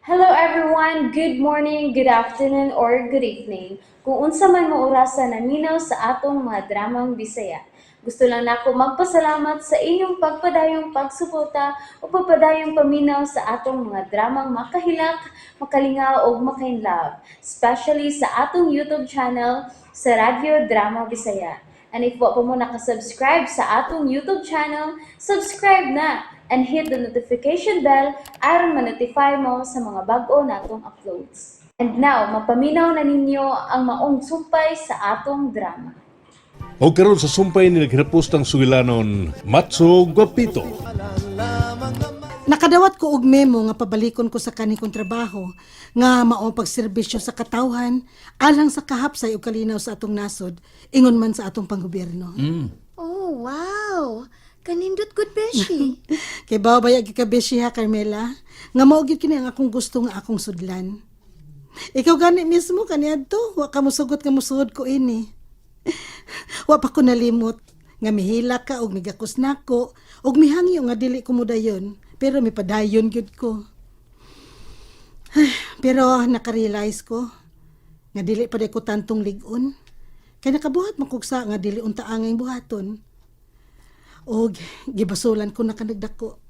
Hello everyone! Good morning, good afternoon, or good evening. Kung unsa man mo orasa naminaw sa atong mga dramang Bisaya. Gusto lang nako magpasalamat sa inyong pagpadayong pagsuporta o pagpadayong paminaw sa atong mga dramang makahilak, makalingaw ug makainlove, especially sa atong YouTube channel sa Radyo Drama Bisaya. And if wa pa mo nakasubscribe sa atong YouTube channel, subscribe na and hit the notification bell aron ma-notify mo sa mga bag-o natong uploads. And now, mapaminaw na ninyo ang maong sumpay sa atong drama. O karon sa sumpay ni naghirapos ng sugilanon, Matso Guapito. Nakadawat ko og memo nga pabalikon ko sa kani kong trabaho nga mao pagserbisyo sa katawhan alang sa kahapsay ug kalinaw sa atong nasod ingon man sa atong panggobyerno. Oh, wow! Kanindot good beshi. Kay bawo ba yagi ka beshi ha, Carmela, nga mao gyud kini ang akong gusto nga akong sudlan. Ikaw gani mismo kaniadto, wa ka mosugot nga mosuod ko ini. Wa pa ko nalimot nga mihila ka og migakos nako og mihangyo nga dili ko modayon, pero mipadayon gyud ko. Pero nakarealize ko nga dili pa ko tantong lig-on. Kay nakabuhat man kog sa nga dili unta angay buhaton. Og gibasulan ko na kanagdako.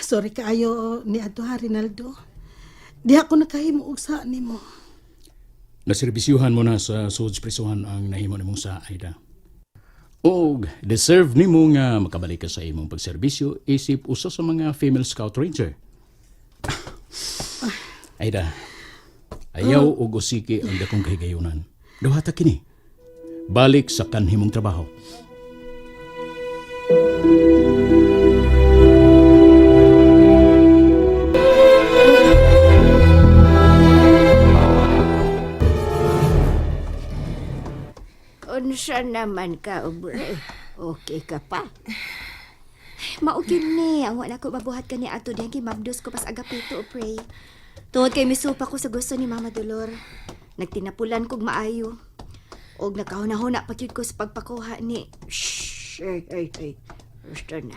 Sorry kaayo ni adto ha, Rinaldo. Di ako nakahimo og sa nimo. Naserbisyuhan mo na sa sud's prisuhan ang nahimo nimong sa Aida. Og deserve nimo nga makabalik ka sa imong pagserbisyo isip usa sa mga female scout ranger. Aida, ayaw og usiki ang dakong kahigayunan. Duhata kini. Balik sa kanhimong trabaho. Unsa naman ka, Aubrey? Okay ka pa? Mao gyud ni ang wala ko mabuhat kani ato diyang gimabdos ko pas agapito, pray. Tungod kay misupa ko sa gusto ni Mama Dolor. Nagtinapulan kog maayo. Og nakahuna-huna pa gyud ko sa pagpakuha ni. Shh! Ay, ay, ay. Gusto na.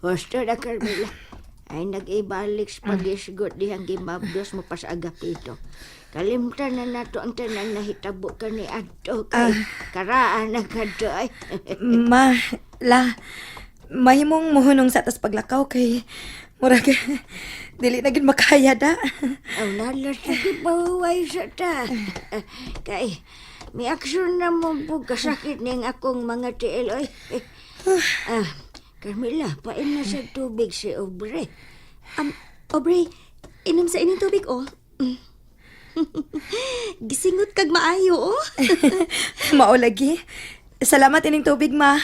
Gusto na, Carmela. Ay, nag-ibalik sa pag-isgot dihang gimabdos mo pa sa agapito. Kalimtan na nato ang tanan na hitabo ka ni Adto. Kay karaan na ka to, ay. Ma, la, mahimong muhunong sa tas paglakaw kay murag dili na gid makaya da. Ang nalas na gibahuway sa ta. Kay, may aksyon na mo po kasakit ning akong mga tiil, oy. Ah, Carmela, pain na sa tubig si Aubrey. Aubrey, inom sa ining tubig oh. Gisingot kag maayo oh. Mao lagi. Salamat ining tubig, ma.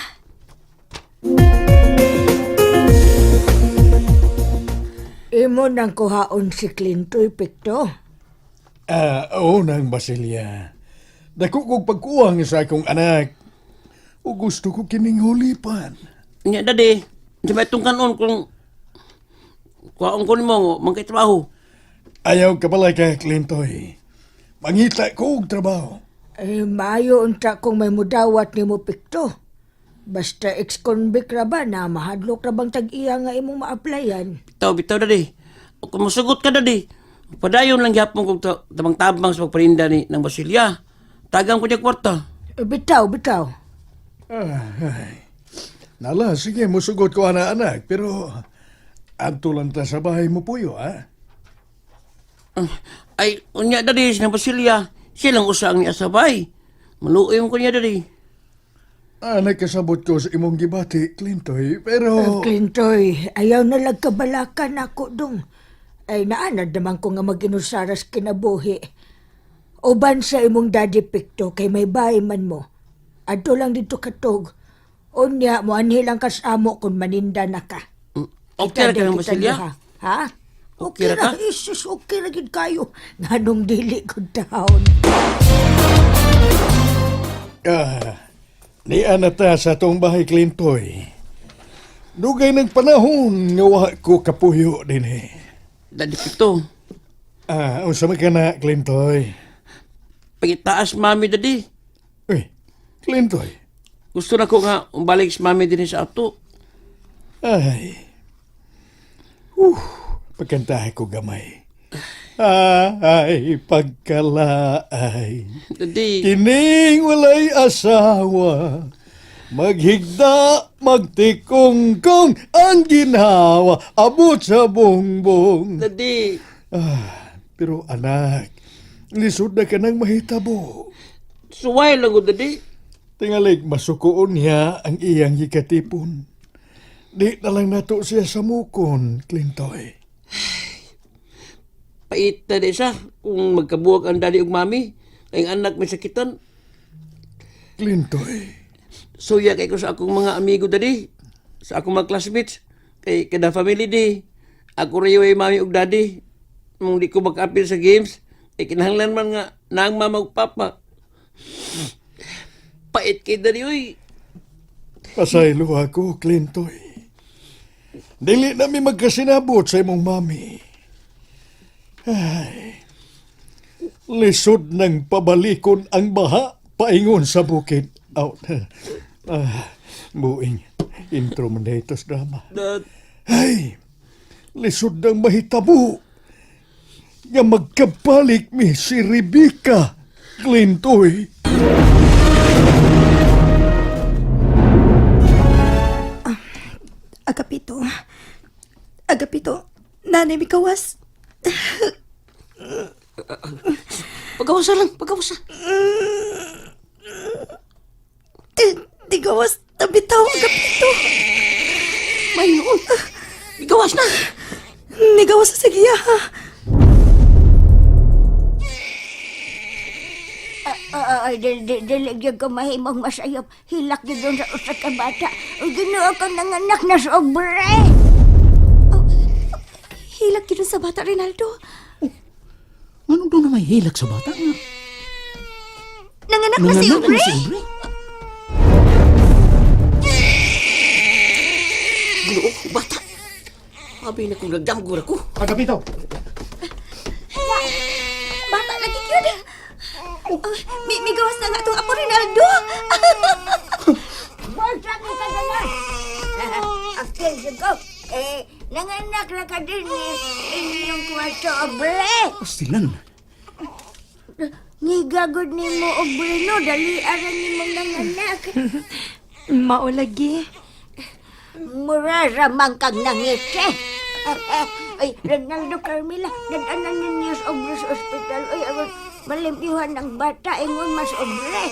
Imo nang kuhaon si Clintoy, Picto. Ah, oo nang Basilia. Dako kog pagkuwang sa akong anak. O gusto ko kining hulipan. Nya dadi, di ba itong kanon kung kuhaon ko nimo mangkay trabaho. Ayaw ka pala ka, Clintoy. Mangita ko og trabaho. Eh, maayo unta kung may mudawat nimo, Picto. Basta ex-convict ra ba na mahadlok ra bang tag-iya nga imong ma-applyan? Bitaw, bitaw dadi. O kung musugot ka dadi, padayon lang gyapon kog tabang-tabang sa pagparinda ni ng Basilia. Tagang ko niya kwarta. Eh, bitaw, bitaw. Ay. Nala, sige, musugot ko ana anak, pero adto lang ta sa bahay mo puyo, ha? Ah, ay, unya dadi si ng Basilia. Siya lang usa ang niya sabay. Maluoy mo ko niya dadi. Ah, nagkasabot ko sa imong gibati, Clintoy, pero Eh, Clintoy, ayaw na lang kabalakan ako dong. Ay, naanad naman ko nga mag-inusaras kinabuhi. Uban sa imong daddy Picto kay may bahay man mo. Adto lang dito katog. Unya mo anhi lang kasamo kung maninda na ka. Okay ra ka ng Kita Basilia. diha. Ha? Okay Okay ra ra, ka? isus, okay ra gid kayo. Nganong dili ko taon. Ah, niya na ta sa atong bahay, Clintoy. Dugay ng panahon nga wa ko kapuyo din eh. Dadi pito. Ah, unsa man ka na, Clintoy? Pagitaas mami dadi. Uy, Clintoy. Gusto na ko nga umbalik si mami dinhi sa ato. Ay. Pagkantahe ko gamay. Ay, pagkalaay. Daddy, Kining walay asawa. Maghigda, magtikongkong ang ginhawa, abot sa bongbong. Daddy. Ah, pero anak, lisod na ka nang mahitabo. Suway lang ko, Daddy. Tingalig, masukoon niya ang iyang hikatipon. Di na lang nato siya samukon, Clintoy. Pait na di siya kung magkabuwag ang daddy ug mami. Kay ang anak may sakitan. Clintoy, Suya kay ko sa akong mga amigo, Daddy. Sa akong mga classmates. Kay kada family di. Ako rin yung mami ug daddy. Mung di ko makaapil sa games. Kay kinahanglan man nga naang mama ug papa. Pait kay Daddy, uy. pasaylo ako, Clintoy. Dili na mi magkasinabot sa imong mami. Ay, lisod ng pabalikon ang baha paingon sa bukid. Out. Ah, buing. Intro man na ito sa drama. Dad, Ay, lisod ng mahitabo. Nga magkabalik mi si Rebecca Clintoy. Agapito. Agapito. Nanay, mikawas. Pagkawasa lang, pagkawasa. Di gawas. Tabitaw, Agapito. May noon. Igawas na. Nigawas sa giya, ha? Ay, dili, dili, gyud ko mahimong masayop. Hilak gyud dun sa usa ka bata. Uy, Ginoo ko nanganak na sobre. Hilak yun sa bata, Rinaldo. Anong doon na may hilak sa bata? Nga? Nanganak na si Nanganak na Aubrey. si Aubrey. Ginoo ko, bata. Abi na kong nagdamgo ko. Agapito, Bata lagi yun. Oh, may gawas na nga itong apo, Rinaldo. Bolsa ko ka na. Akil ko. Eh, nanganak na ka din ni inyong kwarto, obre. Pastilan. Ngigagod ni mo, obre, no. Dali aran ni mong nanganak. Maulagi. Mura ramang kag nangiti. Ay, Ronaldo Carmela, nag-anan ninyo sa obre sa ospital. Ay, aron, malimpyuhan ang bata, ingon mas obre.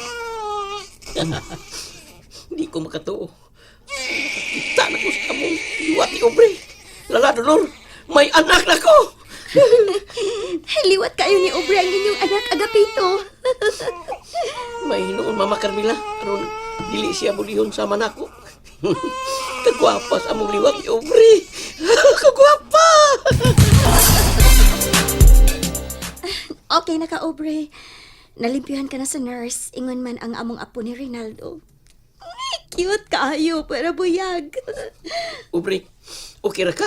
Hindi ko makatuo. Kita na ko sa among liwat ni Aubrey. Lala, Dolor, may anak na ko! Liwat kayo ni Aubrey ang inyong anak, Agapito. May hinuon, Mama Carmela. Aron, dili siya mulihon sa manako. Kagwapa sa among liwat ni Aubrey. Kagwapa! Okay na ka, Aubrey. Nalimpyuhan ka na sa nurse. Ingon man ang among apo ni Rinaldo. Ay, cute kaayo, pero buyag. Aubrey, okay ra ka?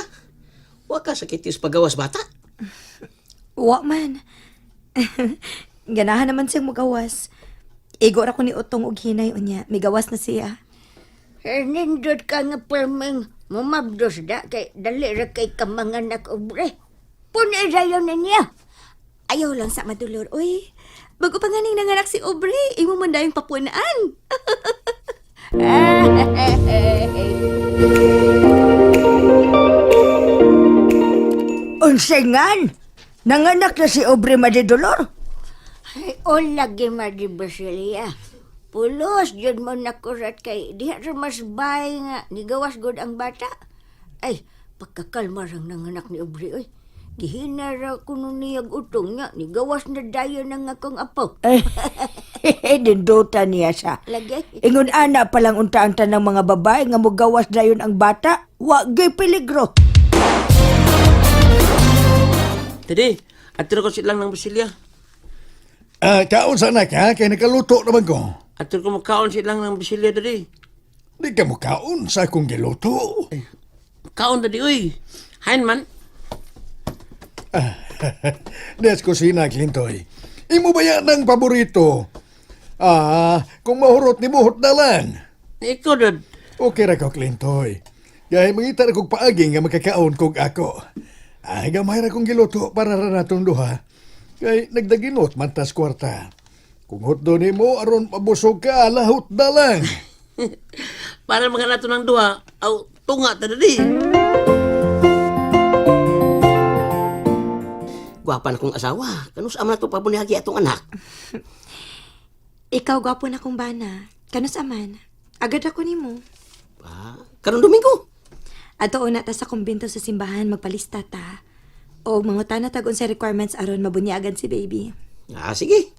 Wa ka sakit sa pagawas bata? Wa man. Ganahan naman siyang mugawas. Igo ra ko ni Utong og hinay unya. Migawas na siya. Eh, nindot ka nga perming mumabdos da kay dali ra kay kamanganak obre. Puna dayon niya. Ayaw lang sa madulor, uy. Bago pa nga ning nanganak si Aubrey, imo man dayong papunaan. Unsingan! Nanganak na si Aubrey Madidolor. Ay, o lagi Madi Basilia. Pulos, jud mo nakurat kay diha ra mas bay nga nigawas gud ang bata. Ay, pagkakalma rang nanganak ni Aubrey oy. Gihina ra kuno niyag utong niya, nigawas na dayon ang akong apo. Dinduta niya siya. Lagi. Ingon ana palang unta ang tanang mga babae nga mugawas dayon ang bata, wa gyud peligro. Tadi, ato ko silang ng basilya. Ah, kaon sa anak ha, kay nakaluto naman ko. Ato ko makaon silang ng basilya, Daddy. Di ka mo kaon sa akong giluto. Kaon, Daddy, uy. Hain man. Des kusina, Clintoy. Imo ba yan ang paborito? Ah, kung mahurot ni buhot na lang. Ikaw, Dad. Okay ra ko, Clintoy. Gay mangita ra kog paagi nga makakaon kog ako. Ay, gamay ra kong giluto para ra natong duha. Kay nagdaginot man tas kwarta. Kung hotdo nimo aron mabusog ka, lahot na lang. Para mga nato ng duha, aw tunga ta dadi. Gwapa na kong asawa. Kanus ama na to pabunyagi atong anak. Ikaw gwapo na kong bana. Kanus aman. Agad ako nimo. Ah, karon Domingo. Ato una ta sa kumbinto sa simbahan magpalista ta. O mangutana tag unsay requirements aron mabunyagan si baby. Ah, sige.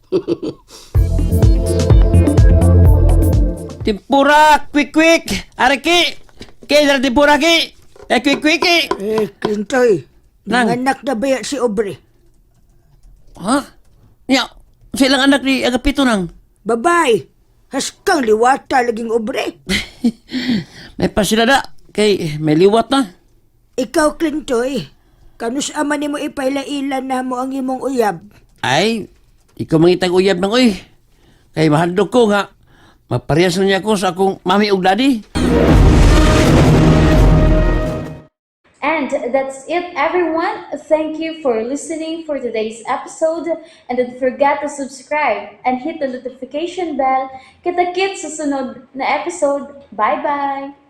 Tempura, quick quick. Araki. Kay dara tempura ki. Eh quick quick ki. Eh, Clintoy, Nang. nanganak na ba si Aubrey? Ha? Ya, silang anak ni Agapito nang. Babay, haskang liwata laging Aubrey. May pasila da kay may liwat na. Ikaw, Clintoy, kanus ama nimo ipailailan na mo ang imong uyab. Ay, ikaw mangitag uyab nang uy. Kay mahandok ko nga maparehas na niya ako sa akong mami ug daddy. And that's it, everyone. Thank you for listening for today's episode. And don't forget to subscribe and hit the notification bell. Kita-kits sa sunod na episode. Bye-bye!